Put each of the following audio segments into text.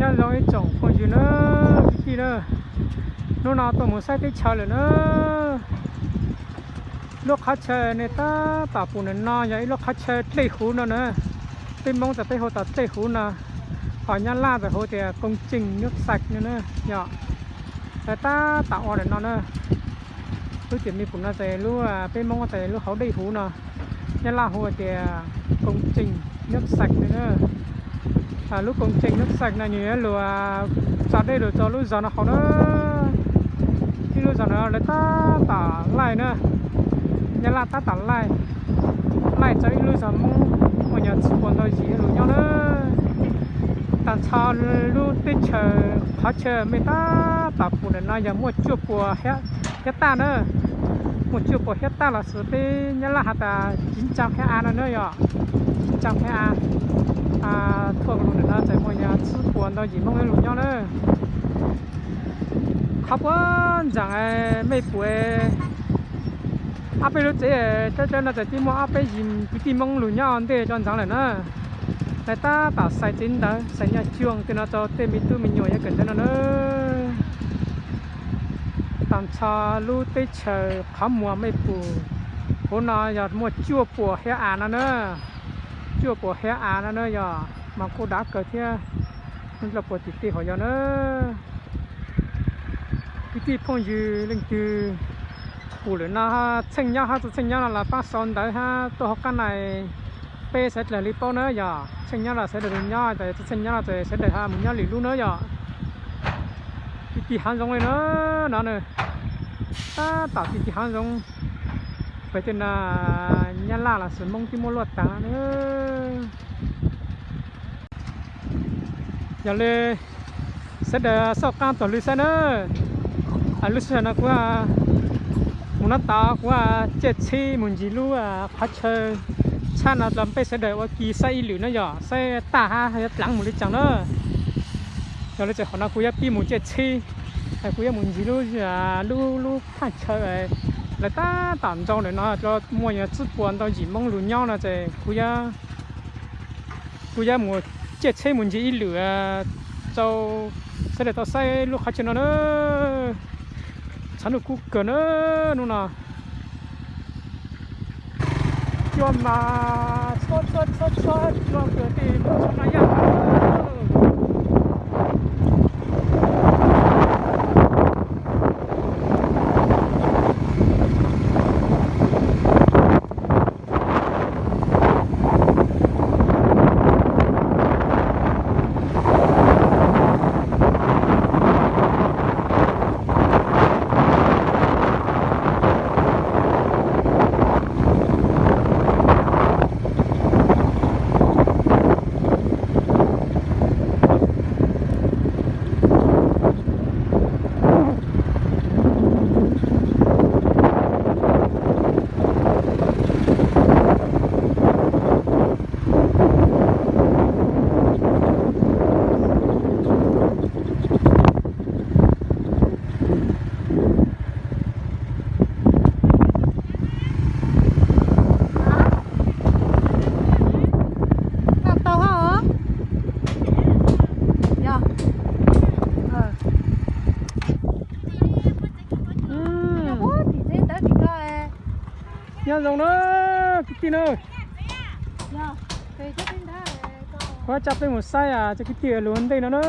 Nyob zoo ib tsoom phooj ywg na, kwv tij na, hnub no tuaj mus saib teb chaws lawm na. Lub qhov chaw nej tab tom pom ntawm no yog ib lub qhov chaw dlej huv no na. Peb Hmoob txawm peb hu tas dlej huv no, ho Nyab Laj txawm hu tias công trình nước sạch no na. Yog lawv tab tom ua ntawm no na. Lub tias me pum no ces lub, peb Hmoob ces lub hauv dlej huv no, Nyab Laj hu tias công trình nước sạch no na. Lub công trình nước sạch no nws yuav luag tso dej lug rau lub zog no hauv na. Ib lub zog no lawv tab tom laij na, Nyab Laj tab tom laij, laij rau ib lub zog Hmoob muaj nyuag tsib puas ntau yim lug nyob na. Tag nrho lub teb chaws qhov chaw mej tab tom pum ntawm no yog muaj cuaj puas hiab taj na. Muaj cuaj puas hiab taj los sis peb Nyab Laj has tas chín trăm héc ta no na yog, chín trăm héc ta. Thuaj lug ntawm no txawm muaj nyuag tsib puas ntau yim Hmoob lug nyob na. Qhov puag ntxawm mej pum, ob peb lub tsev cov cov no txawm twb muaj ob peb yim kwv tij Hmoob lug nyob ntej cov ntxeev lawm na. Lawv tab tom xais tsev ntawv xais nyuag cuag tej no rau tej me tub me nyuam yav kawm ntawv no na. Tag nrho lub teb chaws qhov muag mej pum hauv no yog muaj cuaj puas hiab av no na. Cuaj puas hiab av no na yog, mas kuj dav kawg thiab, ntau puas tim tej hauv yog na. Kwv tij phooj ywg leej twg pum lawm no, txheej nyob hab txheej nyob no los paab sau ntawv hab tuaj hauv qab nais, peb sawv dlawg li paub na yog. Txheej nyob los sawv dlawg li nyob, txheej nyob no ces sawv dlawg ho mus nyob lwm lub na yog. Kwv tij hav zoov li no, no na, tab tom kwv tij hav zoov, pem tej no Nyab Laj los sis Hmoob twb muab luaj taag na. Yog li sawv daws xauj qaab tuaj lug saib na. Lub sij hawm no kuv mus no tod kuv caij tsheb mus ncig lub qhov chaw tshab no los peb sawv daws ua ke saib ib lwm na yog, saib tag hab yuav dlaav mus li caag na. Yog li txawm qhov no kuv yuav pib mus caij tsheb, kuv yuav mus ncig lub, lub lub thaj chaw lawv tab tom ntsaws ntawm no, muaj nyuag tsib puas ntau yim Hmoob lug nyob no ces kuv yuav mus caij tsheb mus ncig ib lwm rau sawv daws tau saib lub qhov chaw no na. Tshav ntuj kub kawg na hnub no. Cua mas txhua txhua txhua txhua cua kawg tej no yog. Tau hab os. Yog. Nyob zoo na kwv tij na. Kuv coj peb mus saib cov kwv tij lug ua ntej no na.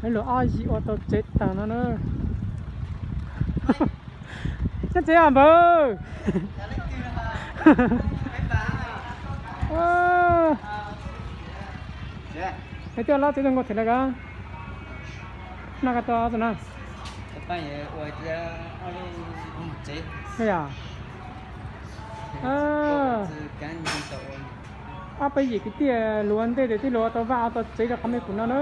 Lawv lug ob yim ua tau tsev taag no na. Nyob tsev os npawg. Hais tias lawv tsev tau nkaus them lawm koj. Noj koj tau tau na. Yog. Ob peb yim kwv tij lug ua ntej ces twb lug ua tau vaj ua tau tsev rau qhov me pum no na.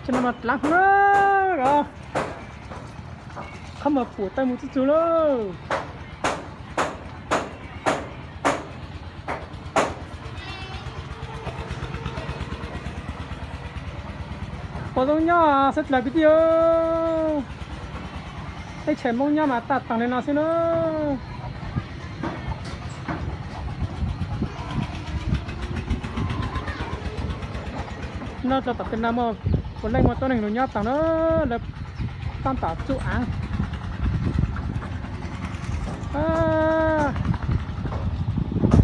Tsev no mas dlav hwv os. Qhov muag pum tawg mus txhua txhua lawm. Pom zoo nyob sawv dlawg kwv tij. Teb chaws Hmoob nyob mas tag taag li no xwb na. No tso tom tej no muaj puav leej muaj tuab neeg lug nyob taag na, lawv tab tom tsuj aav.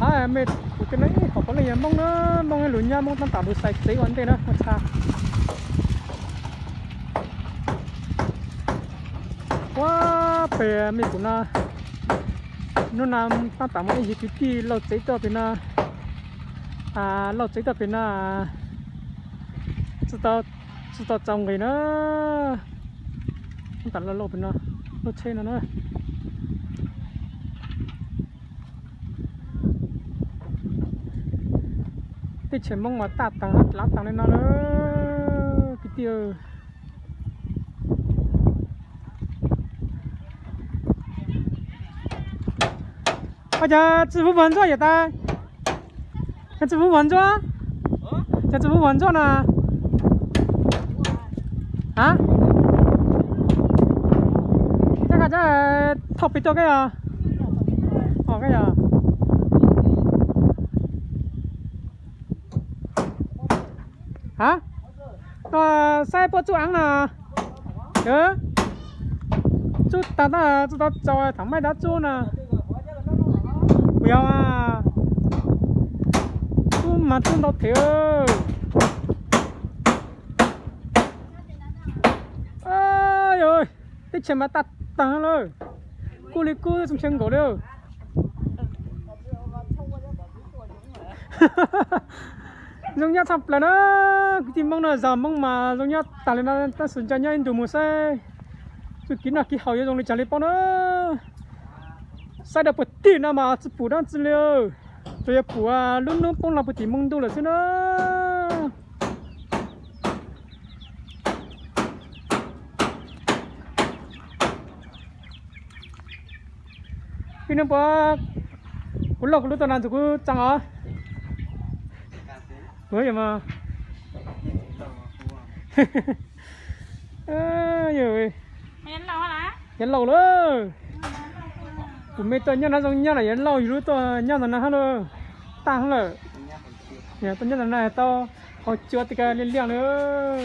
Hab mej kuv tej no ib qhov puav leej yog Moob na, Moob lug nyob, Moob tab tom lug xais tsev ua ntej na, muaj tshaj. Puag pem mej pum no, nub no tab tom muaj ib yig kwv tij lauj tsev tuaj pem no, lauj tsev tuaj pem no, tsi tau txaus nqis na. Tab tom lauj lauj pem no, lub tsheb no na. Teb chaws Moob mas taj taag hab dlav taag le no lawm kwv tij. Ua cas tsi pub Vag Ntsuab yawm tas? Cas tsi pub Vag Ntsuab? Cas tsi pub Vag Ntsuab na? A, thauj pem tuaj koj yog? O, koj yog. A, saib puab tsuj aav na. Tsuj taag tab tsi tau txaus, thaum maj tab tsuj na. Kuv yog, tsuj mas tsuj ntau them. Yog, teb chaws mas taj taag lawm. Kub li kub xoo ntshe nkaus li. Zoo nyob tshaj plaws na, kwv tij Moob na, zog Moob mas zoo nyob taag le no, tab sis nco nyob ib ntus mus saib txuj kev noj kev haus yuav zoo li caag li paub na. Saib rau puag tim no mas tsi pum dlaab tsi li, tsuas yog pum lub nub poob los puag tim moo ntuj lawm xwb na. Peb nub puab, kuv lauj kuv lub tuaj na ntxuav kuv tsaa os. Kuv yog mas, yog lauj lawm. Kuv mej tuaj nyob na zoo nyob na, yog lauj yug lub tuaj nyob ntawm na hab lawm. Taag hab lawm. Yog tuaj nyob ntawm na tau haus cua tej ka liaj liaj lawm.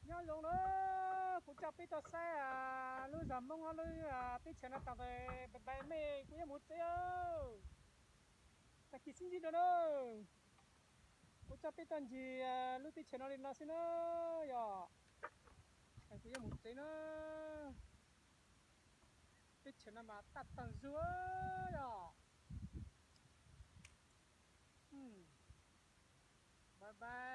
Nyob zoo na, kuv coj peb tuaj saib lub zos Hmoob lub teb chaws no tas, bye bye mej, kuv yuav mus tsev. Tag kis sib ntsib dua na. Kuv coj peb tuaj ncig lub teb chaws no li no xwb na, yog kuv yuav mus tsev na. Teb chaws no mas taj tag zug yog. Bye bye.